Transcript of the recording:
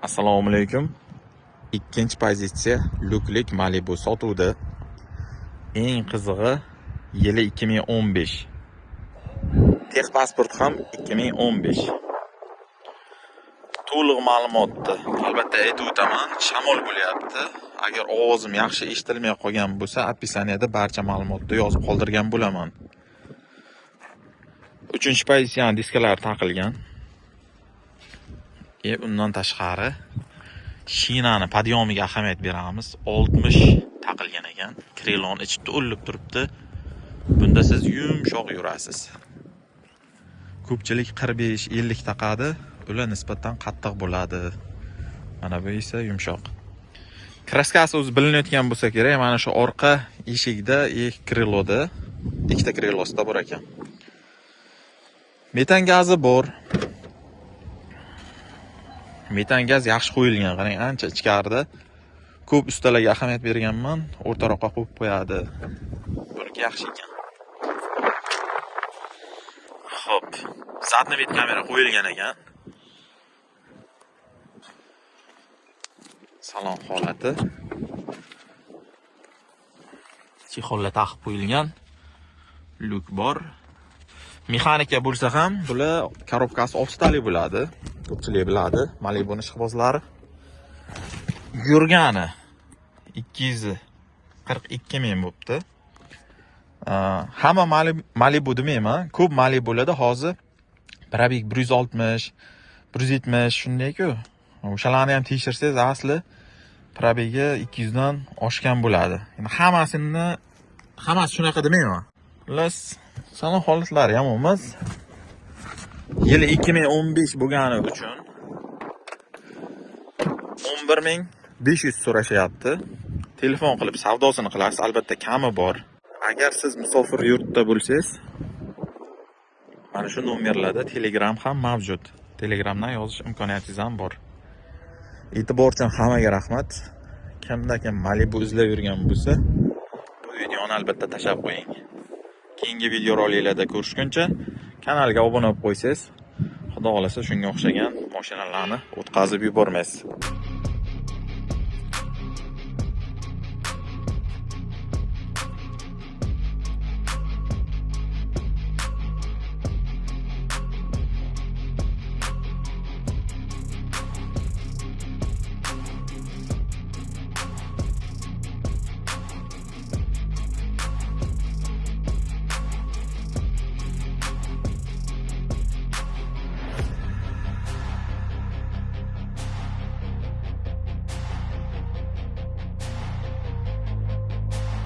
Assalomu alaykum. Ikkinchi pozitsiya lyuklik Malibu sotuvda. Eng qizig'i, yili 2015. Texpasport ham 2015. To'liq ma'lumotni albatta aytib o'taman. Shamol bo'lyapti. Agar ovozim yaxshi eshitilmay qolgan bo'lsa, описание da barcha ma'lumotni yozib qoldirgan bo'laman. Uchinchi pozitsiyani diskalari taqilgan. Undan tashqari shinani подъём iga ahamiyat beramiz. 60 taqilgan ekan. Крыло ni ichida o'lib turibdi. Bunda siz yumshoq yurasiz. Ko'pchilik 45, 50 taqadi. Ular nisbatan qattiq bo'ladi. Mana bu esa yumshoq. Краска si o'zi bilinayotgan bo'lsa kerak. Mana shu orqa eshikda, крыло da ikkita крыло sida bor ekan. Metan gazi bor. Metan gaz yaxshi qo'yilgan. Qarang, ancha ichkarida. Ko'p ustalarga ahamiyat berganman, o'rtaroqqa qo'yib qo'yadi. Buniki yaxshi ekan. Xo'p, задний вид kamera qo'yilgan ekan. Salon holati. Чехол lar taqib qo'yilgan. Lyuk bor. Mexanika bo'lsa ham, bular коробка si oltitalik bo'ladi. Ko'pchilik biladi, Malibuning ishqibozlari. Yurgani 242 ming bo'pti. Hamma Malibu demayman, ko'p Malibularda hozir пробег 160, 170 shunday-ku. O'shalarni ham tekshirsangiz, asli пробег i 200 dan oshgan bo'ladi. Endi hammasi shunaqa demayman. Xullas, salon holatlari yomon emas. Yili 2015 bo'lgani uchun 11 500 so'rashyapti. Telefon qilib savdosini qilasiz, albatta kami bor. Agar siz musofir yurtda bo'lsangiz, mana shu nomerlarda Telegram ham mavjud. Telegramdan yozish imkoniyatingiz ham bor. E'tibor uchun hammaga rahmat. Kimda kim Malibu izlab yurgan bo'lsa, bu videoni albatta tashlab qo'ying. Keyingi videoroliklarda ko'rishguncha kanalga obuna bo'lib qo'ysangiz, Xudo xohlasa shunga o'xshagan mashinalarni o'tkazib yubormaysiz.